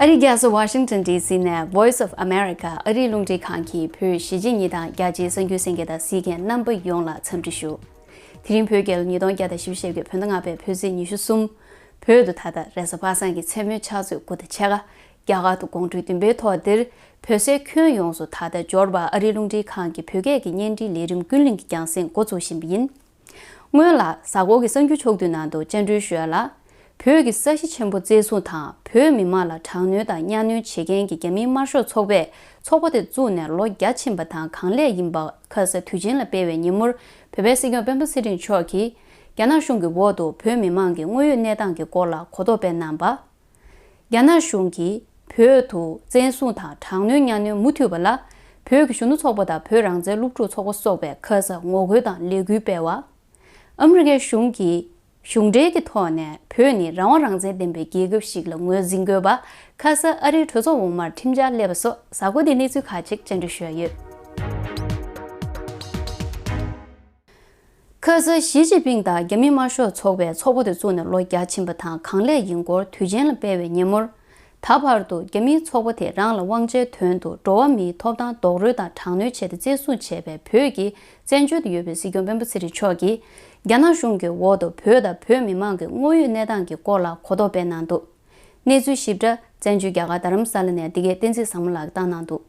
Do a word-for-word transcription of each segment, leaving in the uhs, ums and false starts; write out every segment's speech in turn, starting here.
ཨ་རིའི་རྒྱལ་ས་Washington D C ནས་Voice of America ཨ་རིའི་རླུང་འཕྲིན་ཁང་གི་བོད་གཞིས་བྱེས་གཉིས་དང་རྒྱ་ཆེའི་གསར་འགྱུར་གསན་མཁན་དང་གཟིགས་མཁན་རྣམ་པ་ཡོངས་ལ་འཚམས་འདྲི་ཞུ། དེ་རིང་བོད་རྒྱལ་ལོ་ཉིས་སྟོང་བརྒྱ་དང་བཞི་བཅུ་ཞེ་དགུའི་བོད་ཟླ་ལྔ་པའི་བོད་ཚེས་ཉི་ཤུ་གསུམ། བོད་དུ་ད་ལྟ་རེས་གཟའ་པ་སངས་ཀྱི་མཚན་མོའི་ཕྱག་ཚོད་དགུ་དང་ཕྱེད་ཀ། རྒྱ་གར་དུ་དགོང་དྲོའི་བདུན་པའི་ཐོག་འདིར་བོད་སའི་ཁྱོན་ཡོངས་སུ་ད་ལྟ་འབྱོར་བ་ཨ་རིའི་རླུང་འཕྲིན་ཁང་གི་བོད་སྐད་ཀྱི་བརྙན་འཕྲིན་ལས་རིམ་ཀུན་གླེང་གི་རྒྱང་སྲིང་འགོ་འཛུགས་བཞིན་པ་ཡིན། སྔོན་ལ་གཟའ་འཁོར་གྱི་གསར་འགྱུར་ཕྱོགས་བསྡུས་ནང་དུ་བཅར་འདྲི་ཞུ་ཡ་ལ། བོད་ཀྱི་ས་གཞི་ཆེན་པོ་བཙན་བཟུང་དང་བོད་མི་མང་ལ་དྲག་གནོན་དང་གཉའ་གནོན་བྱེད་མཁན་གྱི་རྒྱ་མིའི་དམར་ཤོག་ཚོགས་པས་ཚོགས་པ་དེ་བཙུགས་ནས་ལོ་བརྒྱ་ཕྱིན་པ་དང་གང་ལེགས་ཡིན་པ་ཁ་ས་དུས་ཆེན་ལ་སྤེལ་བའི་ཉིན་མོར་བོད་པའི་སྲིད་སྐྱོང་སྤེན་པ་ཚེ་རིང་མཆོག་གིས་རྒྱ་ནག་གཞུང་གི་འོག་ཏུ་བོད་མི་མང་གི་དངོས་ཡོད་གནས་སྟངས་ཀྱི་སྐོར་ལ་གོ་རྟོགས་སྤེལ་གནང་བ། རྒྱ་ནག་གཞུང་གིས་བོད་དུ་བཙན་བཟུང་དང་དྲག་གནོན་གཉའ་གནོན་མུ་མཐུད་པ་ལ་བོད་ཀྱི་གཞོན་ནུ་ཚོགས་པ་དང་བོད་རང་བཙན་སློབ་ཕྲུག་ཚོགས་པ་སོགས་པས་ཁ་ས་ངོ་རྒོལ་དང་ལས་འགུལ་སྤེལ་བ། ཨ་མི་རི་ཀའི་གཞུང་གིས་གཞུང་འབྲེལ་གྱི་ཐོག་ནས་བོད་ནི་རང་དབང་རང་བཙན་ལྡན་པའི་རྒྱལ་ཁབ་ཞིག་ལ་ངོས་འཛིན་དགོས་པ་ཁ་ས་ཨ་རིའི་གྲོས་ཚོགས་འོག་མར་ཁྲིམས་འཆར་སླེབས་པ་སོགས་གཟའ་འཁོར་འདིའི་གནས་ཚུལ་ཁག་ཅིག་བཅར་འདྲི་ཞུ་ཡ་ཡོད། ཁ་སང་ཞི་ཅིན་ཕིང་དང་རྒྱ་མི་དམར་ཤོག་ཚོགས་པའི་ཚོགས་པ་དེ་བཙུགས་ནས་ལོ་བརྒྱ་ཕྱིན་པ་དང་གང་ལེགས་ཡིན་སྐོར་དུས་ཆེན་ལ་སྤེལ་བའི་ཉིན་མོར། ད་བར་དུ་རྒྱ་མིའི་ཚོགས་པ་དེས་རང་ལ་དབང་ཆའི་དོན་དུ་འགྲོ་བ་མིའི་ཐོབ་ཐང་རྡོག་རོལ་དང་དྲག་གནོན་བྱས་ཏེ་བཙན་བཟུང་བྱས་པའི་བོད་ཀྱི་བཙན་བྱོལ་དུ་ཡོད་པའི་སྲིད་སྐྱོང་སྤེན་པ་ཚེ་རིང་མཆོག་གིས་རྒྱ་ནག་གཞུང་གི་འོག་ཏུ་བོད་དང་བོད་མི་མང་གི་དངོས་ཡོད་གནས་སྟངས་ཀྱི་སྐོར་ལ་གོ་རྟོགས་སྤེལ་གནང་འདུག་གནས་ཚུལ་ཞིབ་ཕྲ་བཙན་བྱོལ་རྒྱ་གར་རྡ་རམ་ས་ལ་ནས་འདི་གའི་བསྟན་འཛིན་བཟང་མོ་ལགས་ཀྱིས་བཏང་གནང་འདུག་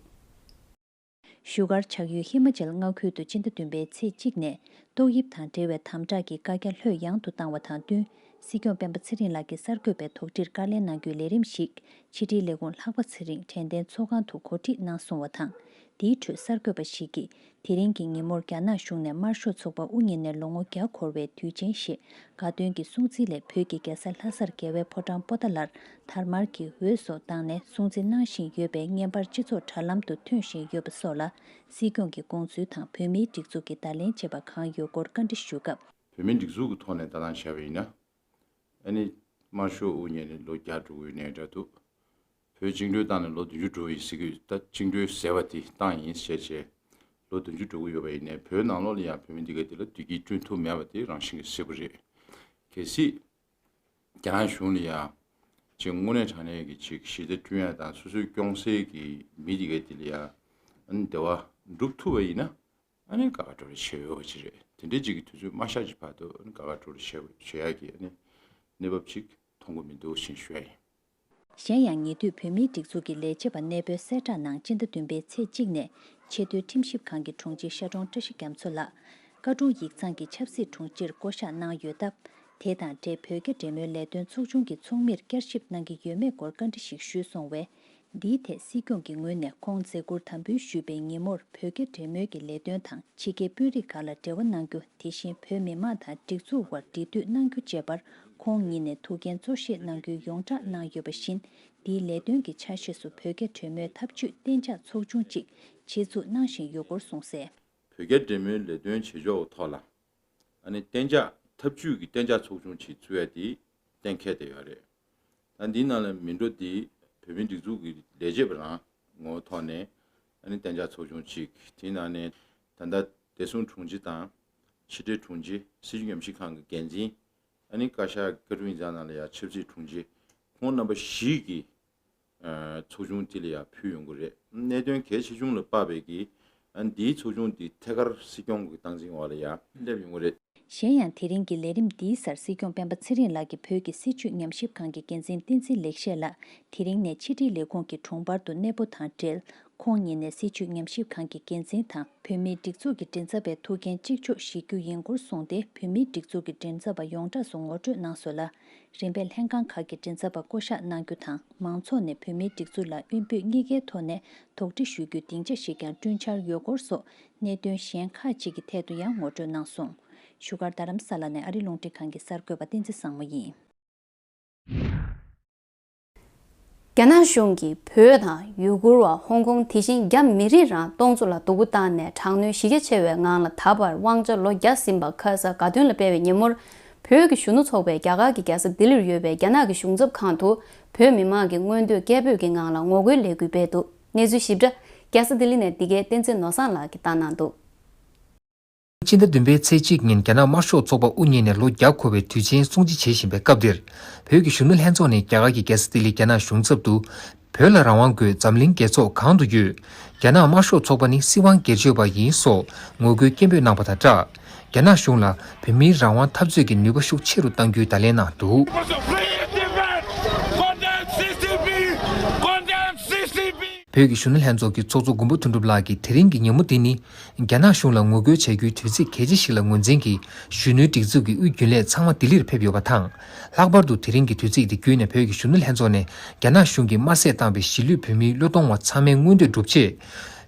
བཞུགས་སྒར་ཆགས་ཡུལ་ཧི་མ་ཅལ་མངའ་ཁུལ་དུ་སྤྱི་ཟླ་བདུན་པའི་ཚེས་གཅིག་ནས་ཏོག་དབྱིབས་དང་འབྲེལ་བའི་དམ་དྲག་གི་བཀའ་རྒྱ་ལྷོད་ཡངས་དུ་བཏང་བ་དང་བསྟུན། སྲིད་སྐྱོང་སྤེན་པ་ཚེ་རིང་ལགས་ཀྱིས་གསར་འགོད་པའི་དོགས་འདྲིར་བཀའ་ལན་གནང་རྒྱུའི་ལས་རིམ་ཞིག་ཕྱི་དྲིལ་ལས་ཁུངས་ལྷག་པ་ཚེ་རིང་དྲན་རྟེན་ཚོགས་ཁང་དུ་གོ་སྒྲིག་གནང་སོང་བ་དང་། དེའི་ཁྲོད་གསར་འགོད་པ་ཞིག་གིས་དེ་རིང་གི་ཉིན་མོར་རྒྱ་ནག་གཞུང་ནས་དམར་ཤོག་ཚོགས་པ་དབུ་བརྙེས་ནས་ལོ་ངོ་བརྒྱ་འཁོར་བའི་དུས་ཆེན་ཞེས་དགའ་སྟོན་གྱི་སྲུང་བརྩི་སླད་བོད་ཀྱི་རྒྱལ་ས་ལྷ་སར་རྒྱལ་བའི་ཕོ་བྲང་པོ་ཏཱ་ལར་དར་དམར་གྱི་འོད་སོགས་བཏང་ནས་སྲུང་བརྩི་གནང་བཞིན་ཡོད་པས་བརྙན་པར་སྤྱི་ཚོགས་དྲ་ལམ་དུ་ཐོན་བཞིན་ཡོད་པ་སོགས་ལ་སྲིད་སྐྱོང་གི་དགོངས་ཚུལ་དང་བོད་མིའི་སྒྲིག་འཛུགས་ཀྱི་བརྡ་ལན་བཅས་པ་གང་ཡོད་སྐོར་བཀའ་འདྲི་ཞུ་སྐབས། བོད་མིའི་སྒྲིག་འཛུགས་ཀྱི་ཐོག་ནས་བརྡ་བཏང་བྱས་པ་ཡིན་ན། ཨ་ནི་དམར་ཤོག་དབུ་བརྙེས་ནས་ལོ་བརྒྱ་འགྲོ་གི་ཡོད་ནའི་འདྲ་འདུག་བོད་བཅིངས་འགྲོལ་བཏང་ནས་ལོ་བདུན་ཅུ་འགྲོ་ཡི་ཟེར་གི་ཡོད། ད་བཅིངས་འགྲོལ་ཟེར་བ་དེ་བཏང་ཡིན་ཞེས་བྱས། ལོ་བདུན་ཅུ་འགྲོ་གི་ཡོད་པ་ཡིན་ནའི་བོད་ནང་ལོགས་ལ་ཡང་བོད་མི་འདི་ག་དེ་ལ་བདེ་སྐྱིད་བསྐྲུན་ཐུབ་མེད་པ་དེ་རང་བཞིན་གྱིས་གསལ་པོ་རེད། གལ་སྲིད། རྒྱ་ནག་གཞུང་ལ་ཡང་ཅིག་དངོས་གནས་དྲང་གནས་ཀྱི་ཅིག་ཞི་བདེ་བསྐྲུན་ཡ་དང་སོ་སོའི་སྐྱོང་སའི་གི་མི་དེ་གའི་དེ་ལ་ཡང་ཨ་ནི་བདེ་བ་སྒྲུབ་ཐུབ་པ་ཡིན་ན་ཨ་ནི་དགའ་དགའ་སྤྲོ་སྤྲོ་བྱེད་འོས་པ་ཅིག་རེད། དེ་འདྲའི་ཅིག་གི་དུས་ཚོད་མ་ཤར་གྱི་བར་དུ་ཨ་ནི་དགའ་དགའ་སྤྲོ་སྤྲོ་བྱེད་བྱེད་ཡ་གི་ཨ་ནི་གནས་བབ་ཅིག་མཐོང་གི་མི་འདུག་ཅེས་ཞུ་ཡ་ཡིན། གཞན་ཡང་ཉེ་དུས་བོད་མིའི་སྒྲིག་འཛུགས་ཀྱི་ལས་བྱེད་པ་གནས་སྤོའི་གསལ་བསྒྲགས་ནང་སྤྱི་ཟླ་བདུན་པའི་ཚེས་གཅིག་ནས་ཆེས་མཐོའི་ཁྲིམས་ཞིབ་ཁང་གི་དྲུང་ཆེ་ཤར་གྲོང་བཀྲ་ཤིས་རྒྱ་མཚོ་ལགས་བཀའ་དྲུང་ཡིག་ཚང་གི་ཆབ་སྲིད་དྲུང་ཆེར་བསྐོ་གཞག་གནང་ཡོད་སྟབས། དེ་དང་འབྲེལ་བོད་རྒྱ་འབྲེལ་མོལ་ལས་དོན་ཚོགས་ཆུང་གི་ཚོགས་མིར་བསྐྱར་ཞིབ་གནང་གི་ཡོད་མེད་སྐོར་བཀའ་འདྲི་ཞིག་ཞུས་སོང་བས། འདིའི་ཐད་སྲིད་སྐྱོང་གི་ངོས་ནས་ཁོང་མཛད་ཁུར་དམ་འབུལ་ཞུས་པའི་ཉིན་མོར་བོད་རྒྱ་འབྲེལ་མོལ་གྱི་ལས་དོན་དང་ཕྱི་རྒྱལ་དཔོན་རིགས་ཁག་ལ་འབྲེལ་བ་གནང་རྒྱུ། དེ་བཞིན་བོད་མི་མང་དང་སྒྲིག་འཛུགས་དབར་འབྲེལ་མཐུད་གནང་རྒྱུ་བཅས་པར་ཁོང་ཉིད་ནས་ཐུགས་འགན་གཙོ་བཞེས་གནང་རྒྱུའི་ཡོངས་བསྒྲགས་གནང་ཡོད་པ་བཞིན། འདིའི་ལས་དོན་གྱི་ཆ་ཤས་སུ་བོད་རྒྱ་འབྲེལ་མོལ་འཐབ་ཇུས་གཏན་འཇགས་ཚོགས་ཆུང་གཅིག་ཆེད་འཛུགས་གནང་བཞིན་ཡོད་སྐོར་གསུངས་གསལ། བོད་རྒྱ་འབྲེལ་མོལ་ལས་དོན་བྱེད་ཕྱོགས་ཐོག་ལ། ཨ་ནི་གཏན་འཇགས་འཐབ་ཇུས་ཀྱི་གཏན་འཇགས་ཚོགས་ཆུང་ཅིག་བཙུགས་ཡ་དེ་གཏན་འཁེལ་བསྡད་ཡོད་རེད། ད་འདིའི་ནང་ལ་མི་འགྲོ་དེ་བོད་མིའི་སྒྲིག་འཛུགས་ཀྱི་ལས་བྱེད་པ་རང་ངོ་བོ་ཐོག་ནས་ཨ་ནི་གཏན་འཇགས་ཚོགས་ཆུང་གཅིག་དེའི་ནང་ནས་ད་ལྟ་བདེ་སྲུང་དྲུང་ཆེ་དང་ཕྱི་དྲིལ་དྲུང་ཆེ་སྲིད་བྱུས་ཉམས་ཞིབ་ཁང་གི་འགན་འཛིན། ཨ་ནི་བཀའ་ཤག་བཀའ་དྲུང་ཡིག་ཚང་ནང་ལ་ཡང་ཆབ་སྲིད་དྲུང་ཆེ་ཁོང་རྣམ་པ་བཞི་གིས། ཚོགས་ཆུང་དེ་ལ་ཡང་ཕུལ་ཡོང་གི་རེད། གནད་དོན་གལ་ཆེ་ཆུང་ལ་དཔག་པའི་གི་འདིའི་ཚོགས་ཆུང་དེ་ཐད་ཀར་སྲིད་སྐྱོང་གི་སྟངས་འཛིན་འོག་ལ་ཡང་སླེབས་ཡོང་གི་རེད། གཞན་ཡང་དེ་རིང་གི་ལས་རིམ་འདིའི་སར་སྲིད་སྐྱོང་སྤེན་པ་ཚེ་རིང་ལགས་ཀྱིས་བོད་ཀྱི་སྲིད་བྱུས་ཉམས་ཞིབ་ཁང་གི་འགན་འཛིན་བསྟན་འཛིན་ལེགས་བཤད་ལགས་དེ་རིང་ནས་ཕྱི་དྲིལ་ལས་ཁུངས་ཀྱི་དྲུང་འཕར་དུ་གནས་སྤོ་དང་འབྲེལ། ཁོང་ཉིད་ནས་སྲིད་བྱུས་ཉམས་ཞིབ་ཁང་གི་འགན་འཛིན་དང་བོད་མིའི་སྒྲིག་འཛུགས་ཀྱི་མགྲིན་ཚབ་པའི་ཐུགས་འགན་གཅིག་ལྕོགས་བཞེས་རྒྱུ་ཡིན་སྐོར་གསུངས་ཏེ། བོད་མིའི་སྒྲིག་འཛུགས་ཀྱི་མགྲིན་ཚབ་པ་ཡོངས་གྲགས་སུ་ངོ་སྤྲོད་གནང་སོང་ལ། རིམ་པས་ལྷན་ཁང་ཁག་གི་མགྲིན་ཚབ་པ་བསྐོ་གཞག་གནང་རྒྱུ་དང་། མང་ཚོགས་ནས་བོད་མིའི་སྒྲིག་འཛུགས་ལ་དབུས་བོད་གཉིས་ཀའི་ཐོག་ནས་དོགས་འདྲི་ཞུ་རྒྱུའི་སྡིངས་ཆ་ཞིག་ཀྱང་བསྐྲུན་འཆར་ཡོད་སྐོར་སོགས་གནད་དོན་གཞན་ཁག་ཅིག་གི་ཐད་དུ་ཡང་ངོ་སྤྲོད་གནང་སོང་། བཞུགས་སྒར་རྡ་རམ་ས་ལ་ནས་ཨ་རི་རླུང་འཕྲིན་ཁང་གི་གསར་འགོད་པ་བསྟན་འཛིན་བཟང་མོ་ཡིན། རྒྱ་ནག་གཞུང་གིས་བོད་དང་ཡུ་གུར་བ་ཧོང་ཀོང་དེ་བཞིན་རྒྱ་མི་རིགས་རང་སྟོང་ཚོ་ལ་སྡུག་པོ་བཏང་ནས་དྲག་གནོན་གཞི་རྒྱ་ཆེ་བའི་ངང་ལ་ད་བར་དབང་ཆ་ལོ་བརྒྱ་ཟིན་པ་ཁ་ས་དགའ་སྟོན་ལ་སྤེལ་བའི་ཉིན་མོར། བོད་ཀྱི་གཞོན་ནུ་ཚོགས་པས་རྒྱ་གར་གྱི་རྒྱལ་ས་ལྡི་ལིར་ཡོད་པའི་རྒྱ་ནག་གི་གཞུང་ཚབ་ཁང་དུ་བོད་མི་མང་གི་མངོན་འདོད་སྐད་འབོད་ཀྱི་ངང་ལ་ངོ་རྒོལ་ལས་འགུལ་སྤེལ་འདུག་གནས་ཚུལ་ཞིབ་ཕྲ་རྒྱལ་ས་ལྡི་ལི་ནས་འདི་གའི་བསྟན་འཛིན་ནོར་བཟང་ལགས་ཀྱིས་བཏང་གནང་འདུག་སྤྱི་ཟླ་བདུན་པའི་ཚེས་གཅིག་ཉིན་རྒྱ་ནག་དམར་ཤོག་ཚོགས་པ་དབུ་བརྙེས་ནས་ལོ་བརྒྱ་འཁོར་བའི་དུས་ཆེན་སྲུང་བརྩི་བྱེད་བཞིན་པའི་སྐབས་འདིར། བོད་ཀྱི་གཞོན་ནུ་ལྷན་ཚོགས་ནས་རྒྱ་གར་གྱི་རྒྱལ་ས་ལྡི་ལི་རྒྱ་ནག་གཞུང་ཚབ་ཏུ། བོད་ བོད་ལ་རང་དབང་དགོས། འཛམ་གླིང་རྒྱལ་ཚོགས་གང་དུ་ཡོད། རྒྱ་ནག་དམར་ཤོག་ཚོགས་པ་ནི་སྲིད་དབང་སྒེར་གཅོད་པ་ཡིན་སོགས་ངོ་རྒོལ་སྐད་འབོད་གནང་པ་དང་སྦྲགས། རྒྱ་ནག་གཞུང་ལ་བོད་མིའི་རང་དབང་འཐབ་རྩོད་ཀྱི་ནུས་པ་ཤུགས་ཆེ་རུ་གཏང་རྒྱུའི་བརྡ་ལན་གནང་འདུག། Condemn C C P! Condemn C C P! བོད་ཀྱི་གཞོན་ནུ་ལྷན་ཚོགས་ཀྱི་ཚོགས་གཙོ་མགོན་པོ་དོན་གྲུབ་ལགས་ཀྱིས་དེ་རིང་གི་ཉིན་མོ་འདི་ནི་རྒྱ་ནག་གཞུང་ལ་ངོ་རྒོལ་བྱ་རྒྱུའི་དུས་ཚིགས་གལ་ཆེ་ཞིག་ལ་ངོས་འཛིན་གྱིས་གཞོན་ནུའི་སྒྲིག་འཛུགས་ཀྱི་དབུས་རྒྱུན་ལས་ཚང་མ་ལྡི་ལིར་ཕེབས་ཡོད་པ་དང་། ལྷག་པར་དུ་དེ་རིང་གི་དུས་ཚིགས་འདི་བརྒྱུད་ནས་བོད་ཀྱི་གཞོན་ནུ་ལྷན་ཚོགས་ནས་རྒྱ་ནག་གཞུང་གིས་དམར་གསོད་བཏང་བའི་གཞིས་ལུས་བོད་མིའི་བློས་གཏོང་བ་ཚང་མའི་མངོན་འདོད་བསྒྲུབ་ཆེད།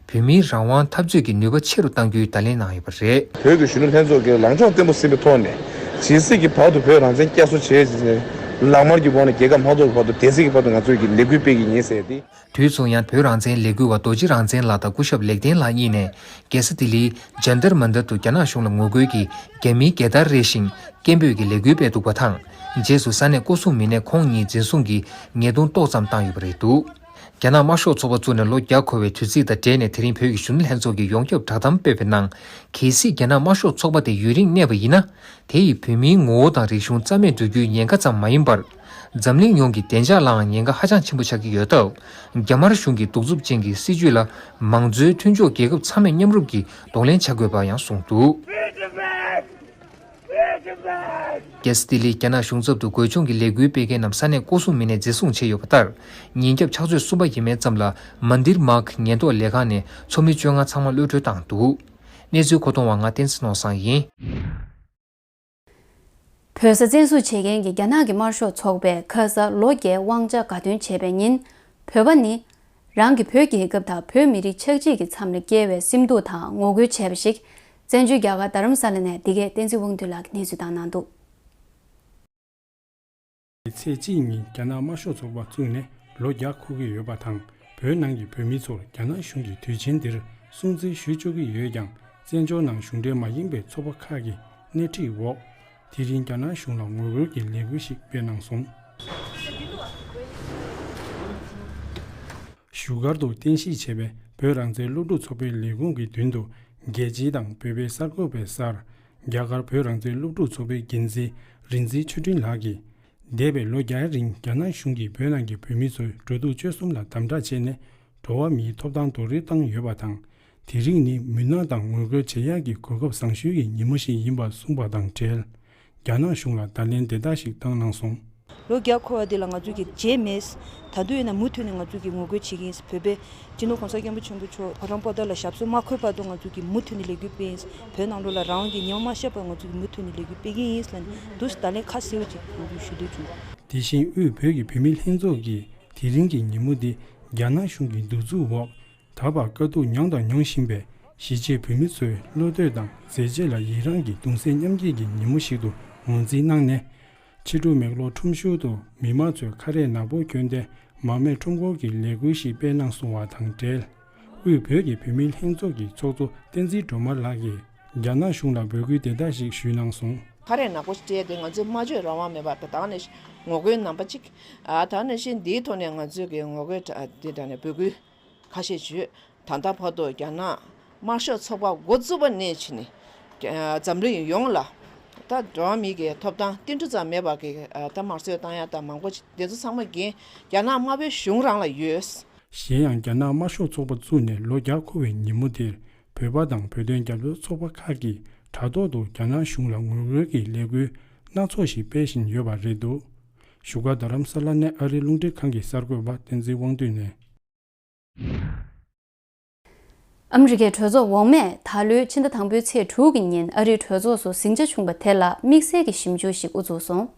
བོད་མིའི་རང་དབང་འཐབ་རྩོད་ཀྱི་ནུས་པ་ཆེ་རུ་གཏང་རྒྱུའི་བརྡ་ལན་གནང་ཡོད་པ་རེད། བོད་ཀྱི་གཞོན་ནུ་ལྷན་ཚོགས་ཀྱིས་ལངས་ཕྱོགས་བརྟན་པོ་ཟིན་པའི་ཐོག་ནས། ཇི་སྲིད་ཀྱི་བར་དུ་བོད་རང་བཙན་བསྐྱར་གསོ་བྱས་ནས། ལག་དམར་གྱི་འོག་ནས་རྒྱལ་ཁབ་མ་གཏོགས་ཀྱི་བར་དུ་དེ་སྲིད་ཀྱི་བར་དུ་ང་ཚོས་ཀྱི་ལས་འགུལ་སྤེལ་གྱི་ཡིན་ཟེར་ཏེ། དུས་མཚུངས་ཡང་བོད་རང་བཙན་ལས་འགུལ་བ་རྡོ་རྗེ་རང་བཙན་ལགས་དང་སྐུ་ཞབས་ལེགས་ལྡན་ལགས་གཉིས་ནས་རྒྱལ་ས་ལྡི་ལིའི་ཇན་ཏར་མན་ཏར་དུ་རྒྱ་ནག་གཞུང་ལ་ངོ་རྒོལ་གྱི་རྒྱ་མིའི་རྒྱལ་དར་རེ་བཞིན་སྐད་འབོད་ཀྱི་ལས་འགུལ་སྤེལ་འདུག་པ་དང་། རྗེས་སུ་ས་གནས་སྐོར་སྲུང་མི་སྣས་ཁོང་གཉིས་འཛིན་བཟུང་གིས་ཉེས་རྡུང་ཏོག་ཙམ་བཏང་ཡོད་པ་རེད་འདུག། རྒྱ་ནག་དམར་ཤོག་ཚོགས་པ་བཙུགས་ནས་ལོ་བརྒྱ་འཁོར་བའི་དུས་ཚིགས་དང་འབྲེལ་ནས་དེ་རིང་བོད་ཀྱི་གཞོན་ནུ་ལྷན་ཚོགས་ཀྱིས་ཡོངས་ཁྱབ་བསྒྲགས་གཏམ་སྤེལ་བའི་ནང་། གལ་སྲིད་རྒྱ་ནག་དམར་ཤོག་ཚོགས་པ་དེ་ཡུན་རིང་གནས་པ་ཡིན་ན། དེ་ཡིས་བོད་མིའི་ངོ་བོ་དང་རིག་གཞུང་རྩ་མེད་འགྲོ་རྒྱུའི་ཉེན་ཁ་ཙམ་མ་ཡིན་པར། འཛམ་གླིང་ཡོངས་ཀྱི་བདེ་འཇགས་ལའང་ཉེན་ཁ་ཧ་ཅང་ཆེན་པོ་ཆགས་ཀྱི་ཡོད་སྟབས། རྒྱ་དམར་གཞུང་གི་གདུག་རྩུབ་ཅན་གྱི་སྲིད་བྱུས་ལ་མང་གཙོའི་མཐུན་ཕྱོགས་རྒྱལ་ཁབ་ཚང་མས་མཉམ་རུབ་ཀྱིས་གདོང་ལེན་བྱ་དགོས་པ་ཡང་གསུངས་འདུག། རྒྱལ་ས་ལྡི་ལིའི་རྒྱ་ནག་གཞུང་ཚབ་ཏུ་འགོས་མཆོང་གི་ལས་འགུལ་སྤེལ་མཁན་རྣམས་ས་གནས་སྐོར་སྲུང་མི་སྣས་འཛིན་བཟུང་བྱས་ཡོད་པ་ལྟར། ཉིན་རྒྱབ་ཕྱག་ཚོད་གསུམ་པ་ཡས་མས་ཙམ་ལ་མན་དིར་མཱག་ཉེན་རྟོག་ལས་ཁང་ནས་ཚོགས་མི་བཅོ་ལྔ་ཚང་མ་གློད་གྲོལ་བཏང་འདུག། གནས་ཚུལ་མཁོ་གཏོང་བ་ང་བསྟན་འཛིན་ནོར་བཟང་ཡིན། བོད་ས་བཙན་བཟུང་བྱེད་མཁན་གྱི་རྒྱ་ནག་གི་དམར་ཤོག་ཚོགས་པས་ཁ་ས་ལོ་བརྒྱའི་དབང་ཆ་དགའ་སྟོན་བྱས་པའི་ཉིན། བོད་པ་ནི། རང་གི་བོད་རྒྱལ་ཁབ་དང་བོད་མི་རིགས་ཆགས་འཇིག་གི་མཚམས་ལ་བསྐྱལ་བའི་སེམས་སྡུག་དང་ངོ་རྒོལ་བྱས་པ་ཞིག། བཙན་བྱོལ་རྒྱ་གར་རྡ་རམ་ས་ལ་ནས་འདི་གས་བསྟན་འཛིན་དབང་འདུས་ལགས་ཀྱིས་གནས་ཚུལ་བཏང་གནང་འདུག། ཚེས་གཅིག་ཉིན་རྒྱ་ནག་དམར་ཤོག་ཚོགས་པ་བཙུགས་ནས་ལོ་བརྒྱ་འཁོར་གྱི་ཡོད་པ་དང་། བོད་ནང་གི་བོད་མི་ཚོར་རྒྱ་ནག་གཞུང་གིས་དུས་ཆེན་འདིར་སྲུང་བརྩི་ཞུ་བཅུག་གི་ཡོད་ཀྱང་། བཙན་བྱོལ་ནང་གཞུང་འབྲེལ་མ་ཡིན་པའི་ཚོགས་པ་ཁག་གི་སྣེ་ཁྲིད་འོག། དེ་རིང་རྒྱ་ནག་གཞུང་ལ་ངོ་རྒོལ་གྱི་ལས་འགུལ་ཞིག་སྤེལ་གནང་སོང་། བཞུགས་སྒར་དུ་རྟེན་གཞི་བྱས་པའི་བོད་རང་བཙན་སློབ་ཕྲུག་ཚོགས་པའི་ལས་ཁུངས་ཀྱི་མདུན་དུ། རྒྱལ་སྤྱི་དང་བོད་པའི་གསར་འགོད་པའི་སར། རྒྱ་གར་བོད་རང་བཙན་སློབ་ཕྲུག་ཚོགས་པའི་འགན་འཛིན་རིག་འཛིན་ཆོས་སྒྲོན་ལགས་ཀྱིས། འདས་པའི་ལོ་བརྒྱའི་རིང་རྒྱ་ནག་གཞུང་གིས་བོད་ནང་གི་བོད་མི་ཚོའི་འགྲོ་འདུག་སྤྱོད་གསུམ་ལ་དམ་དྲག་བྱས་ནས། འགྲོ་བ་མིའི་ཐོབ་ཐང་རྡོག་རོལ་བཏང་ཡོད་པ་དང་། དེ་རིང་ནི་མུན་ནག་དང་ངོ་རྒོལ་བྱེད་ཡག་གི་གོ་སྐབས་བཟང་ཤོས་ཀྱི་ཉིན་མོ་ཞིག་ཡིན་པ་གསུངས་པ་དང་འབྲེལ། རྒྱ་ནག་གཞུང་ལ་བརྡ་ལན་དེ་དག་ཞིག་བཏང་གནང་སོང་། ལོ་བརྒྱ་འཁོར་བ་འདི་ལ་ང་ཚོས་ཀྱི་བརྗེད་མེད། ད་དུང་ཡིན་ན་མུ་མཐུད་ནས་ང་ཚོས་ཀྱི་ངོ་རྒོལ་བྱེད་ཀྱི་ཡིན། བོད་པའི་སྤྱི་ནོར་༸གོང་ས་༸སྐྱབས་མགོན་ཆེན་པོ་མཆོག་ཕོ་བྲང་པོ་ཏཱ་ལ་ཞབས་སོར་མ་འཁོད་བར་དུ་ང་ཚོས་ཀྱི་མུ་མཐུད་ནས་ལས་འགུལ་སྤེལ་ཡིན། བོད་ནང་ལོགས་ལ་རང་དབང་གི་ཉི་མ་མ་ཤར་བར་ང་ཚོས་ཀྱི་མུ་མཐུད་ནས་ལས་འགུལ་སྤེལ་གྱི་ཡིན་ལབ་ནས་འདུག་སེ་བརྡ་ལན་ཁ་གསལ་པོ་ཅིག་ང་ཚོས་ཞུ་འདོད་བྱུང་། དེ་བཞིན་དབུས་བོད་ཀྱི་བུད་མེད་ལྷན་ཚོགས་ཀྱིས་དེ་རིང་གི་ཉིན་མོ་འདི་རྒྱ་ནག་གཞུང་གི་གདུག་རྩུབ་འོག་ད་བར་དཀའ་སྡུག་མྱངས་དང་མྱོང་བཞིན་པའི་གཞིས་བྱེས་བོད་མི་ཚོའི་བློ་གཏོད་དང་མཛད་རྗེས་ལ་ཡི་རངས་ཀྱི་གདུང་སེམས་མཉམ་སྐྱེད་ཀྱི་ཉིན་མོ་ཞིག་ཏུ་ངོས་འཛིན་གནང་ནས། ཕྱི་དྲོ་མེག་ལོར་ཁྲོམ་ཞོལ་དུ་མི་མང་ཚོས་ཁ་རས་ནག་པོ་གྱོན་ཏེ་མར་མེ་ཁྲོམ་སྐོར་གྱི་ལས་འགུལ་ཞིག་སྤེལ་གནང་སོང་བ་དང་འབྲེལ། དབུས་བོད་ཀྱི་བུད་མེད་ལྷན་ཚོགས་ཀྱི་ཚོགས་གཙོ་བསྟན་འཛིན་སྒྲོལ་མ་ལགས་ཀྱིས་རྒྱ་ནག་གཞུང་ལ་འབོད་སྐུལ་དེ་དག་ཞིག་ཞུས་གནང་སོང་། ཁ་རས་ནག་པོ་སྤྲས་ཏེ་ང་ཚོས་སྨྲ་བརྗོད་རང་དབང་མེད་པར་ད་ནས་ངོ་རྒོལ་རྣམ་པ་གཅིག་ཨ་ད་ནས་བཞིན་འདིའི་ཐོག་ནས་ང་ཚོས་ཀྱི་ངོ་རྒོལ་དེ་དག་ནས་འབོད་སྐུལ་ཁ་ཤས་ཞུས། ད་ལྟ་བར་དུ་རྒྱ་ནག་དམར་ཤོག་ཚོགས་པ་འགོ་བཙུགས་པ་ནས་བྱས་ནས་འཛམ་གླིང་ཡོངས་ལ་ད་འགྲོ་བ་མི་གི་ཐོབ་ཐང་ཏིལ་འབྲུ་ཙམ་མེད་པ་གི་ད་དམར་གསོད་བཏང་ཡ་ད་མང་པོ་དེ་ཚོ་ཚང་མ་འགན་རྒྱ་ནག་དམར་པོའི་གཞུང་རང་ལ་ཡོད། གཞན་ཡང་རྒྱ་ནག་དམར་ཤོག་ཚོགས་པ་བཙུགས་ནས་ལོ་བརྒྱ་འཁོར་བའི་ཉིན་མོ་དེར་བོད་པ་དང་བོད་དོན་རྒྱབ་སྐྱོར་ཚོགས་པ་ཁག་གིས་དྲ་ཐོག་ཏུ་རྒྱ་ནག་གཞུང་ལ་ངོ་རྒོལ་གྱི་ལས་འགུལ་སྣ་ཚོགས་ཤིག་སྤེལ་བཞིན་ཡོད་པ་རེད་འདུག། བཞུགས་སྒར་རྡ་རམ་ས་ལ་ནས་ཨ་རིའི་རླུང་འཕྲིན་ཁང་གི་གསར་འགོད་པ་བསྟན་འཛིན་དབང་འདུས་ནས། ཨ་མི་རི་ཀའི་གྲོས་ཚོགས་འོག་མས་ད་ལོའི་ཕྱི་ཟླ་དང་པོའི་ཚེས་དྲུག་གི་ཉིན་ཨ་རིའི་གྲོས་ཚོགས་སུ་ཟིང་ཆ་བྱུང་བ་དེ་ལ་དམིགས་བསལ་གྱི་ཞིབ་འཇུག་ཞིག་དབུ་འཛུགས་སོང་།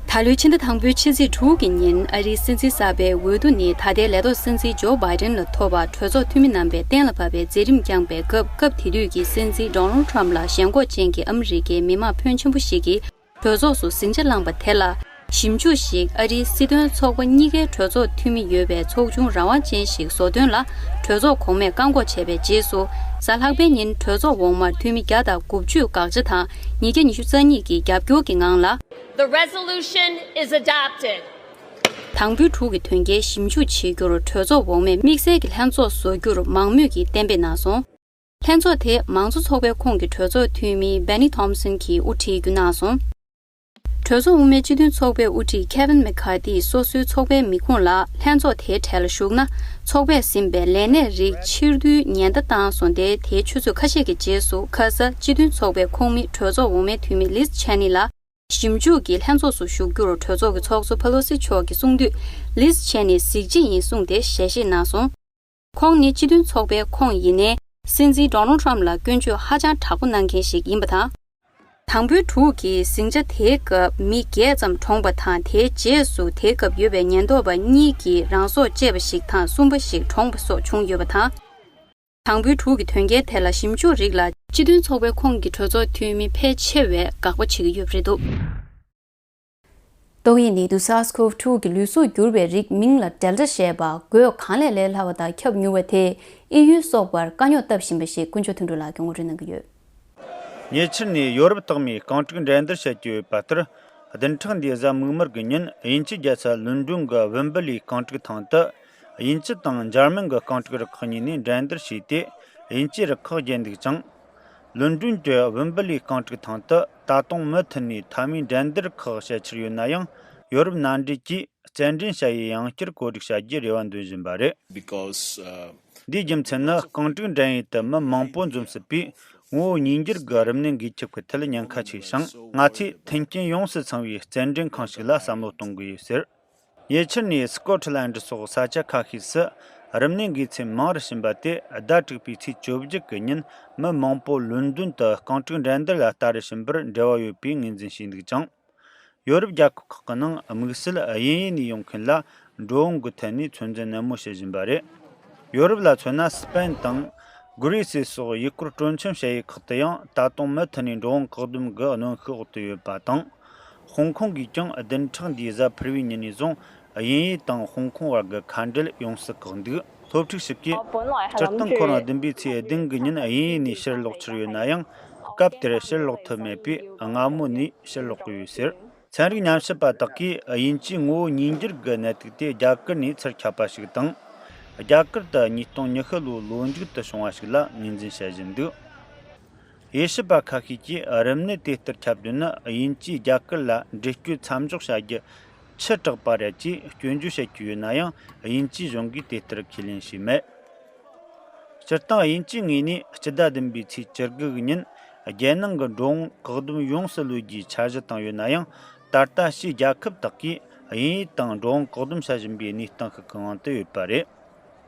ད་ལོའི་ཕྱི་ཟླ་དང་པོའི་ཕྱི་ཚེས་དྲུག་གི་ཉིན་ཨ་རིའི་སྲིད་འཛིན་གསར་པའི་འོས་བསྡུ་ནི་ད་ལྟའི་ལས་ཐོག་སྲིད་འཛིན་ཇོ་བྷའི་ཏན་ལ་ཐོབ་པར་གྲོས་ཚོགས་འཐུས་མི་རྣམ་པས་གཏན་ལ་ཕབ་པའི་མཛད་རིམ་བསྐྱངས་པའི་སྐབས། སྐབས་དེ་དུས་ཀྱི་སྲིད་འཛིན་ཌོ་ནལ་ཊམ་ལ་ཞེན་ཁོག་ཅན་གྱི་ཨ་མི་རི་ཀའི་མི་མང་ཕོན་ཆེན་པོ་ཞིག་གིས། གྲོས་ཚོགས་སུ་ཟིང་ཆ་བསླངས་པ་དེ་ལ་ཞིབ་འཇུག་ཞིག་ཨ་རིའི་སྲིད་དོན་ཚོགས་པ་གཉིས་ཀའི་གྲོས་ཚོགས་འཐུས་མི་ཡོད་པའི་ཚོགས་ཆུང་རང་དབང་ཅན་ཞིག་བཟོ་དོན་ལ་གྲོས་ཚོགས་གོང་མས་བཀག་འགོག་བྱས་པའི་རྗེས་སུ། གཟའ་ལྷག་པའི་ཉིན་གྲོས་ཚོགས་འོག་མར་འཐུས་མི་བརྒྱ་དང་དགུ་བཅུ་དགག་བྱ་དང་ཉིས་བརྒྱ་ཉི་ཤུ་རྩ་གཉིས་ཀྱི་རྒྱབ་སྐྱོར་གྱི་ངང་ལ། The resolution is adopted. དང་པོའི་དྲུག་གི་དོན་རྐྱེན་ཞིབ་འཇུག་བྱེད་རྒྱུར་གྲོས་ཚོགས་འོག་མས་དམིགས་བསལ་གྱི་ལྷན་ཚོགས་བཟོ་རྒྱུར་མང་མོས་ཀྱིས་གཏན་འབེབས་གནང་སོང་། ལྷན་ཚོགས་དེ་མང་གཙོ་ཚོགས་པའི་ཁོངས་ཀྱི་གྲོས་ཚོགས་འཐུས་མི་Bennie Thompson གྱིས་དབུ་ཁྲིད་རྒྱུ་གནང་སོང་། གྲོས་ཚོགས་དབུ་མའི་སྤྱི་མཐུན་ཚོགས་པའི་དབུ་ཁྲིད་ཁེ་ཝིན་མེ་ཁ་ཏིས་སོ་སོའི་ཚོགས་པའི་མི་ཁུངས་ལ་ལྷན་ཚོགས་དེའི་གྲས་ལ་ཞུགས་ན། ཚོགས་པས་ཟིན་པའི་ལས་གནས་རིགས་ཕྱིར་བསྡུའི་ཉེན་བརྡ་བཏང་སོང་སྟེ། དེའི་ཆུ་ཚོད་ཁ་ཤས་ཀྱི་རྗེས་སུ། ཁ་ས་སྤྱི་མཐུན་ཚོགས་པའི་ཁོངས་མི་གྲོས་ཚོགས་འོག་མའི་འཐུས་མི་ལིས་ཆེ་ནི་ལ་ཞིབ་འཇུག་གི་ལྷན་ཚོགས་སུ་ཞུགས་རྒྱུར་གྲོས་ཚོགས་ཀྱི་ཚོགས་གཙོ་ཕེ་ལོ་སི་མཆོག་གིས་གསུངས་དུས། ལིས་ཆེ་ནི་གཟི་བརྗིད་ཡིན་གསུངས་ཏེ་ཞལ་བཞེས་གནང་སོང་། ཁོང་ནི་སྤྱི་མཐུན་ཚོགས་པའི་ཁོངས་ཡིན་ནའི། སྲིད་འཛིན་ཌོ་ནལ་ཊམ་ལ་སྐྱོན་བརྗོད་ཧ་ཅང་དྲག་པོ་གནང་མཁན་ཞིག་ཡིན་པ་དང་། དང་པོའི་དྲུག་གི་ཟིང་ཆ་དེའི་སྐབས་མི་བརྒྱད་ཙམ་གྲོངས་པ་དང་། དེའི་རྗེས་སུ་དེའི་སྐབས་ཡོད་པའི་ཉེན་རྟོག་པ་གཉིས་ཀྱིས་རང་སྲོག་བཅད་པ་ཞིག་དང་། གསུམ་པ་ཞིག་གྲོངས་པ་སོགས་བྱུང་ཡོད་པ་དང་། དང་པོའི་དྲུག་གི་དོན་རྐྱེན་དེ་ལ་ཞིབ་འཇུག་རིགས་ལ་སྤྱི་མཐུན་ཚོགས་པའི་ཁོངས་ཀྱི་གྲོས་ཚོགས་འཐུས་མི་ཕལ་ཆེ་བས་དགག་པ་བྱེད་ཀྱི་ཡོད་པ་རེད་འདུག་ཏོག་དབྱིབས་ནད་དུག་སཱར་སི་ཁོབ་ཊུ་གི་ལུས་གཟུགས་འགྱུར་བའི་རིགས་མིང་ལ་ཌེལ་ཊ་ཞེས་པ། འགོས་གང་ལས་ལས་སླ་བ་དང་ཁྱབ་མྱུར་བ་དེས་དབྱིན་ཡུལ་སོགས་པར་དཀའ་རྙོག་བཏབ་བཞིན་པ་ཞིག་ཀུན་མཆོག་དོན་གྲུབ་ལགས་ཀྱིས་ངོ་སྤྲོད་གནང་གི་ཡོད། ཉེ་ཆར་ནས་ཡོ་རོབ་སྟག་མས་རྐང་དྲུག་འགྲན་བསྡུར་བྱེད་ཀྱི་ཡོད་པ་ལྟར། བདུན་ཕྲག་འདིའི་གཟའ་མིག་དམར་གྱི་ཉིན། དབྱིན་ཇིའི་རྒྱལ་ས་ལོན་ཌོན་གྱི་ཝིམ་བི་ལི་རྐང་དྲུག་ཐང་དུ། དབྱིན་ཇི་དང་འཇར་མན་གྱི་རྐང་དྲུག་རུ་ཁག་གཉིས་ནས་འགྲན་བསྡུར་བྱས་ཏེ། དབྱིན་ཇིས་རུ་ཁག་བརྒྱབ་འདུག་ཅིང་། ལོན་ཌོན་གྱི་ཝིམ་བི་ལི་རྐང་དྲུག་ཐང་དུ་ད་དུང་མུ་མཐུད་ནས་མཐའ་མའི་འགྲན་བསྡུར་ཁག་བྱེད་འཆར་ཡོད་ན་ཡང་། ཡོ་རོབ་མནའ་འབྲེལ་གྱིས་རྩེད་འགྲན་བྱ་ཡུལ་ཡང་བསྐྱར་བཀོད་སྒྲིག་བྱ་རྒྱུའི་རེ་བ་འདོན་བཞིན་པ་རེད། Because, uh, འདིའི་རྒྱུ་མཚན་ནི། རྐང་དྲུག་འགྲན་ཡུལ་དུ་མི་མང་པོ་འཛོམས་སྲིད་པས། ངོ་བོ་ཉིས་འགྱུར་གྱི་རིམས་ནད་འགོས་ཁྱབ་ཀྱི་ཐད་ཉེན་ཁ་ཆེ་ཞིང་། ང་ཚོས་མཐུན་རྐྱེན་ཡོངས་སུ་ཚང་བའི་རྩེད་འགྲན་ཁང་ཞིག་ལ་བསམ་བློ་གཏོང་གི་ཡོད་ཟེར། ཉེ་ཆར་ནས་སི་ཀོ་ཊི་ལན་ཌི་སོགས་ས་ཆ་ཁ་ཤས་སུ་རིམས་ནད་འགོས་ཚད་མང་རུ་ཕྱིན་པ་དེ། ཟླ་དྲུག་པའི་ཚེས་བཅོ་བརྒྱད་ཀྱི་ཉིན་མི་མང་པོ་ལོན་ཌོན་དུ་རྐང་དྲུག་འགྲན་བསྡུར་ལ་ལྟ་རུ་ཕྱིན་པར་འབྲེལ་བ་ཡོད་པའི་ངོས་འཛིན་བྱས་འདུག་ཅིང་། ཡོ་རོབ་རྒྱལ་ཁབ་ཁག་གི་ནང་དམིགས་བསལ་དབྱིན་ཡུལ་ནས་ཡོང་མཁན་ལ་འགྲོ་འོང་གི་ཐད་ནས་ཚོད་འཛིན་ནན་མོ་བྱེད་བཞིན་པ་རེད། ཡོ་རོབ་ལ་མཚོན་ན། སི་པེན་དང་གྷི་རི་སི་སོགས་ཡུལ་སྐོར་སྤྲོ་འཆམ་བྱ་ཡུལ་ཁག་ཏུ་ཡང་ད་དུང་མུ་མཐུད་ནས་འགྲོ་འོང་བཀག་སྡོམ་གྱི་གནོན་ཤུགས་འོག་ཏུ་ཡོད་པ་དང་། ཧོང་ཀོང་གིས་ཀྱང་བདུན་ཕྲག་འདིའི་གཟའ་ཕུར་བུའི་ཉིན་ནས་བཟུང་། དབྱིན་ཡུལ་དང་ཧོང་ཀོང་བར་གྱི་མཁའ་འགྲུལ་ཡོངས་སུ་བཀག་འདུག་སློབ་ཕྲུག་ཞིག་གིས། སྤྱིར་བཏང་ཁོ་རང་བདུན་པའི་ཚེས་བདུན་གྱི་ཉིན་དབྱིན་ཡུལ་ནས་ཕྱིར་ལོག་འཆར་ཡོད་ན་ཡང་། སྐབས་དེར་ཕྱིར་ལོག་ཐུབ་མེད་པས། སྔ་མོ་ནས་ཕྱིར་ལོག་གི་ཡོད་ཟེར། ཚན་རིག་ཉམས་ཞིབ་པ་དག་གིས། དབྱིན་ཇིའི་ངོ་བོ་ཉིས་འགྱུར་གྱི་ནད་དུག་དེ་རྒྱ་གར་ནས་ཚུར་ཁྱབ་པ་ཞིག་དང་། རྒྱ་གར་དུ་ཉིས་སྟོང་ཉི་ཤུ་ལོའི་ལོ་མཇུག་ཏུ་བྱུང་བ་ཞིག་ལ་ངོས་འཛིན་བྱེད་བཞིན་འདུག་དབྱེ་ཞིབ་པ་ཁ་ཤས་ཀྱིས། རིམས་ནད་དེ་ལྟར་ཁྱབ་དོན་ནི། དབྱིན་ཇིས་རྒྱ་གར་ལ་འགྲུལ་སྐྱོད་མཚམས་འཇོག་བྱ་རྒྱུ་ཁྱི་དྲག་པ་རེད་ཅེས་སྐྱོན་བརྗོད་བྱེད་ཀྱི་ཡོད་ན་ཡང་། དབྱིན་ཇིའི་གཞུང་གིས་དེ་ལྟར་ཁས་ལེན་བྱས་མེད། སྤྱིར་བཏང་། དབྱིན་ཇིའི་ངོས་ནས་སྤྱི་ཟླ་བདུན་པའི་ཚེས་བཅུ་དགུ་གི་ཉིན། རྒྱལ་ནང་གི་འགྲོ་འོང་བཀག་སྡོམ་ཡོངས་སུ་ལུས་རྒྱུའི་འཆར་གཞི་བཏིང་ཡོད་ན་ཡང་། ད་ལྟ་ཕྱིའི་རྒྱལ་ཁབ་དག་གིས་དབྱིན་ཡུལ་དང་འགྲོ་འོང་བཀག་སྡོམ་བྱ་བཞིན་པའི་གནས་སྟངས་ཤིག་གི་དབང་དུ་ཡོད་པ་རེད།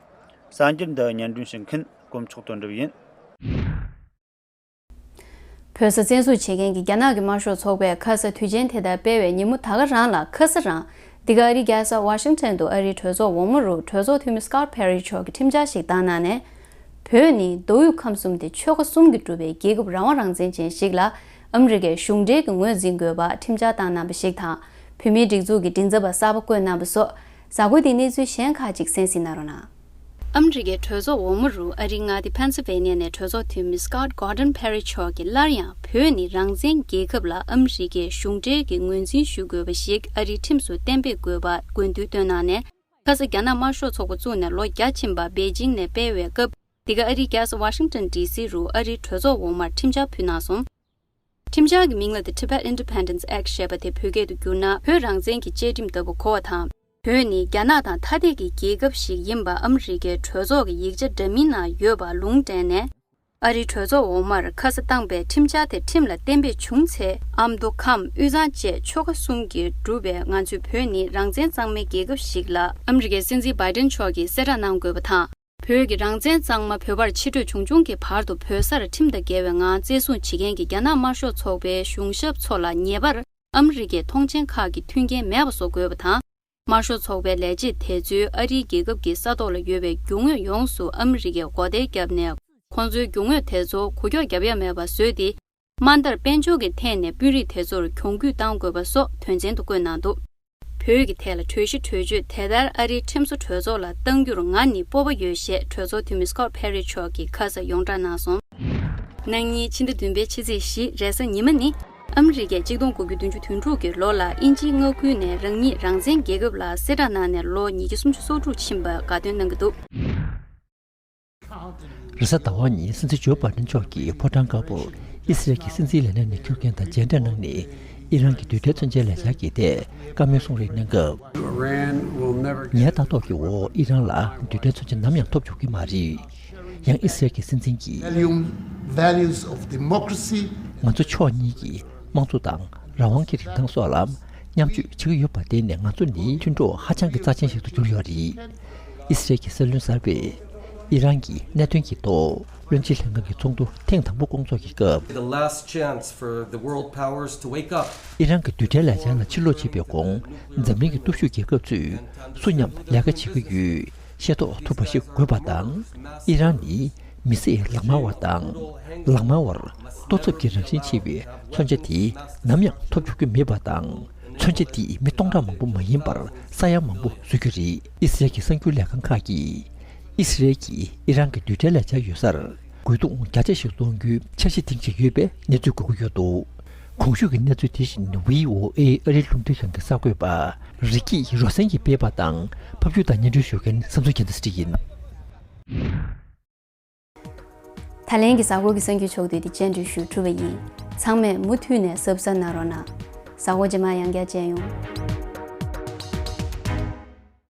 གསར་འགྱུར་འདི་སྙན་སྒྲོན་ཞུ་མཁན་དཀོན་མཆོག་དོན་གྲུབ་ཡིན། བོད་ས་བཙན་བཟུང་བྱེད་མཁན་གྱི་རྒྱ་ནག་གི་དམར་ཤོག་ཚོགས་པས་ཁ་ས་དུས་ཆེན་དེ་ལྟར་སྤེལ་བའི་ཉིན་མོ་ད་ག་རང་ལ། ཁ་ས་རང་། འདི་ག་ཨ་རིའི་རྒྱལ་ས་ཝ་ཤིང་ཊོན་དུ་ཨ་རིའི་གྲོས་ཚོགས་འོག་མ་རུ་གྲོས་ཚོགས་འཐུས་མི་སི་ཀོཊ་པེ་རི་མཆོག་གིས་ཁྲིམས་འཆར་ཞིག་བཏང་གནང་ནས། བོད་ནི་མདོ་དབུས་ཁམས་གསུམ་སྟེ་ཆོལ་ཁ་གསུམ་གྱིས་གྲུབ་པའི་རྒྱལ་ཁབ་རང་དབང་རང་བཙན་ཅན་ཞིག་ལ་ཨ་མི་རི་ཀས་གཞུང་འབྲེལ་གྱི་ངོས་འཛིན་དགོས་པ་ཁྲིམས་འཆར་བཏང་གནང་བ་ཞིག་དང་། བོད་མིའི་སྒྲིག་འཛུགས་ཀྱི་མགྲིན་ཚབ་པ་གསར་པ་བསྐོས་གནང་བ་སོགས། གཟའ་འཁོར་འདིའི་གནས་ཚུལ་གཞན་ཁག་ཅིག་གསན་གཟིགས་གནང་རོགས་གནང་། ཨ་མི་རི་ཀའི་གྲོས་ཚོགས་འོག་མ་རུ་ཨ་རིའི་མངའ་སྡེ་ཕེན་སིལ་ཝེ་ནི་ཡ་ནས་གྲོས་ཚོགས་འཐུས་མི་སི་ཀོཊ་གྷོར་ཌོན་པེ་རི་མཆོག་གིས་སླར་ཡང་བོད་ནི་རང་བཙན་རྒྱལ་ཁབ་ལ་ཨ་མི་རི་ཀས་གཞུང་འབྲེལ་གྱི་ངོས་འཛིན་ཞུ་དགོས་པ་ཞིག་ཨ་རིའི་ཁྲིམས་སུ་གཏན་འབེབས་དགོས་པ་དགོས་འདུན་བཏོན་གནང་ནས། ཁ་ས་རྒྱ་ནག་དམར་ཤོག་ཚོགས་པ་བཙུགས་ནས་ལོ་བརྒྱ་ཕྱིན་པ་པེ་ཅིང་ནས་སྤེལ་བའི་སྐབས། འདི་ག་ཨ་རིའི་རྒྱལ་ས་ཝ་ཤིང་ཊོན་ཌི་སི་རུ་ཨ་རིའི་གྲོས་ཚོགས་འོག་མར་ཁྲིམས་འཆར་ཕུལ་གནང་སོང་། ཁྲིམས་འཆར་གྱི་མིང་ལ་The Tibet Independence Act ཞེས་པ་དེ་བོད་སྐད་དུ་བསྒྱུར་ན། བོད་རང་བཙན་གྱི་བཅའ་ཁྲིམས་ལྟ་བུ་གོ་བ་དང་། བོད་ནི་རྒྱ་ནག་དང་ཐ་དད་ཀྱི་རྒྱལ་ཁབ་ཞིག་ཡིན་པ་ཨ་མི་རི་ཀའི་གྲོས་ཚོགས་ཀྱི་ཡིག་ཆ་འདྲ་མིན་ནང་ཡོད་པ་ལུང་འདྲེན་ནས། ཨ་རིའི་གྲོས་ཚོགས་འོག་མར་ཁ་ས་བཏང་པའི་ཁྲིམས་འཆར་དེ་ཁྲིམས་ལ་གཏན་འབེབས་བྱུང་ཚེ། ཨ་མདོ་ཁམས་དབུས་གཙང་བཅས་ཆོལ་ཁ་གསུམ་གྱིས་གྲུབ་པའི་ང་ཚོའི་བོད་ནི་རང་བཙན་གཙང་མའི་རྒྱལ་ཁབ་ཞིག་ལ་ཨ་མི་རི་ཀའི་སྲིད་འཛིན་བྷའི་ཌེན་མཆོག་གིས་གསལ་བསྒྲགས་གནང་དགོས་པ་དང་། བོད་ཀྱི་རང་བཙན་གཙང་མ་བོད་པར་ཕྱིར་སྤྲོད་བྱུང་བྱུང་གི་བར་དུ་བོད་སར་ཁྲིམས་དང་འགལ་བའི་ངང་བཙན་བཟུང་བྱེད་མཁན་གྱི་རྒྱ་ནག་དམར་ཤོག་ཚོགས་པའི་གཞུང་ཞབས་ཚོ་ལ་ཉེ་བར་ཨ་མི་རི་ཀས་ཐོངས་མཆན་ཁག་གི་མཐུན་རྐྱེན་མེད་པ་བཟོ་དགོས་པ་དང་། དམར་ཤོག་ཚོགས་པའི་ལས་བྱེད་དེ་ཚོས་ཨ་རིའི་རྒྱལ་ཁབ་ཀྱི་ས་ཐོག་ལ་ཡོད་པའི་རྒྱུ་དངོས་ཡོངས་སུ་ཨ་མི་རི་ཀས་སྒོ་བསྡད་བརྒྱབ་ནས། ཁོང་ཚོའི་རྒྱུ་དངོས་དེ་ཚོ་འགུལ་སྐྱོད་བརྒྱབ་ཡ་མེད་པ་བཟོས་ཏེ། དམའ་མཐར་དཔལ་འབྱོར་གྱི་ཐད་ནས་དཔོན་རིགས་དེ་ཚོར་གྱོང་གུད་གཏང་དགོས་པ་སོགས་དོན་ཚན་དུ་བཀོད་གནང་འདུག་བོད་ཀྱི་ཐད་ལ་གྲོས་གཞི་གྲོས་ཆོད་དེ་ལྟར་ཨ་རིའི་ཁྲིམས་བཟོ་གྲོས་ཚོགས་ལ་གཏང་རྒྱུར་ང་ནི་སྤོབས་པ་ཡོད་ཞེས་གྲོས་ཚོགས་འཐུས་མི་སི་ཀོཊ་པེ་རི་མཆོག་གིས་ཁ་ས་ཡོངས་བསྒྲགས་གནང་སོང་། གནངས་ཉིན་ཕྱི་ཟླ་བདུན་པའི་ཕྱི་ཚེས་བཞི་རེས་གཟའ་ཉི་མ་ནི། ཨ་མི་རི་ཀས་གཅིག་སྟོང་དགུ་བརྒྱ་བདུན་ཅུ་དོན་དྲུག་གི་ལོ་ལ་དབྱིན་ཇིའི་མངའ་ཁུལ་ནས་རང་ཉིད་རང་བཙན་རྒྱལ་ཁབ་ལ་གསལ་བསྒྲགས་གནང་ནས་ལོ་ཉིས་བརྒྱ་སུམ་ཅུ་སོ་དྲུག་ཕྱིན་པ་དགའ་སྟོན་གནང་གི་འདུག་རེས་གཟའ་ཟླ་བ་ཉིན་སྲིད་འཛིན་ཇོ་བྷའི་ཌེན་མཆོག་གིས་ཕོ་བྲང་དཀར་པོར་ཨི་སི་རལ་གྱི་སྲིད་འཛིན་ལས་གནས་ནས་འཁྱུར་མཁན་དང་མཇལ་འཕྲད་གནང་ནས། ཨི་རན་གྱི་རྡུལ་ཕྲན་མཚོན་ཆའི་ལས་འཆར་གྱི་ཐད་བཀའ་མོལ་གསུང་རེས་གནང་སྐབས། Iran will never ངའི་ལྟ་རྟོག་གི་འོག་ཨི་རན་ལ་རྡུལ་ཕྲན་མཚོན་ཆ་ནམ་ཡང་ཐོབ་ཆོག་གི་མ་རེད། ཡང་ཨི་སི་རལ་གྱི་སྲིད་འཛིན་གྱིས། Values of democracy. ང་ཚོ་ཕྱོགས་གཉིས་ཀྱི་དམངས་གཙོ་དང་རང་དབང་གི་རིན་ཐང་སོགས་ལ་མཉམ་སྤྱོད་བྱེད་ཀྱི་ཡོད་པར་བརྟེན་ནས། ང་ཚོ་ནི་མཐུན་གྲོགས་ཧ་ཅང་གི་རྩ་ཆེན་ཞིག་ཏུ་གྱུར་ཡོད་རེད། ཨི་སི་རལ་གྱི་སྲིད་བློན་གསར་པས་ཨི་རན་གྱི་གནད་དོན་གྱི་ཐོག་བློན་ཆེན་ལྷན་ཁང་གི་ཚོགས་འདུ་ཐེངས་དང་པོ་སྐོང་ཚོགས་ཀྱི་སྐབས། The last chance for the world powers to wake up. ཨི་རན་གྱི་རྡུལ་ཕྲན་ལས་འཆར་ལ་ཕྱིར་ལོག་བྱེད་པའི་གོང་འཛམ་གླིང་གི་སྟོབས་ཤུགས་རྒྱལ་ཁབ་ཚོས་སུ་མཉམ་ལས་ཀ་བྱེད་ཀྱི་ཡོད་ཤེས་རྟོགས་ཐུབ་པ་ཞིག་དགོས་པ་དང་། ཨི་རན་ནི་མི་སེར་ལག་དམར་བ་དང་། ལག་དམར་བར་གཏོར་ཚབ་ཀྱི་རང་བཞིན་ཆེ་བའི་མཚོན་ཆ་དེ་ནམ་ཡང་ཐོབ་འཇུག་རྒྱུ་མེད་པ་དང་། མཚོན་ཆ་དེས་མི་སྟོང་ཕྲག་མང་པོ་མ་ཡིན་པར་ས་ཡ་མང་པོ་བཟོ་རྒྱུ་རེད། ཨི་སི་རལ་གྱི་གསར་འགྱུར་ལས་ཁང་ཁག་གིས། ཨི་སི་རལ་གྱིས་ཨི་རན་གྱི་རྡུལ་ཕྲན་ལས་འཆར་ཡོད་སར་རྒོལ་རྡུང་བརྒྱ་ཆ་ཞིག་གཏོང་རྒྱུའི་འཆར་གཞི་འདིང་བཞིན་ཡོད་པའི་གནས་ཚུལ་འགོད་ཀྱི་ཡོད་འདུག་གོང་ཞུས་ཀྱི་གནས་ཚུལ་དེ་བཞིན་བྷི་ཨོ་ཨེ་ཨ་རིའི་རླུང་འཕྲིན་ཁང་གི་གསར་འགོད་པ་རིག་སྐྱིད་རོ་སེན་གྱིས་སྤེལ་བ་དང་། ཕབ་སྒྱུར་དང་སྙན་སྒྲོན་ཞུ་མཁན་བསམ་གསོ་རྒྱལ་མཚན་ལགས་ཡིན། ད་ལན་གྱི་གཟའ་འཁོར་གྱི་གསར་འགྱུར་ཕྱོགས་བསྡུས་འདི་ཅན་དུ་ཞུ་གྲུབ་པ་ཡིན། ཚང་མས་མུ་མཐུད་ནས་གཟབ་གཟབ་གནང་རོགས་གནང་། གཟའ་འཁོར་རྗེས་མ་ཡང་བསྐྱར་མཇལ་ཡོང་།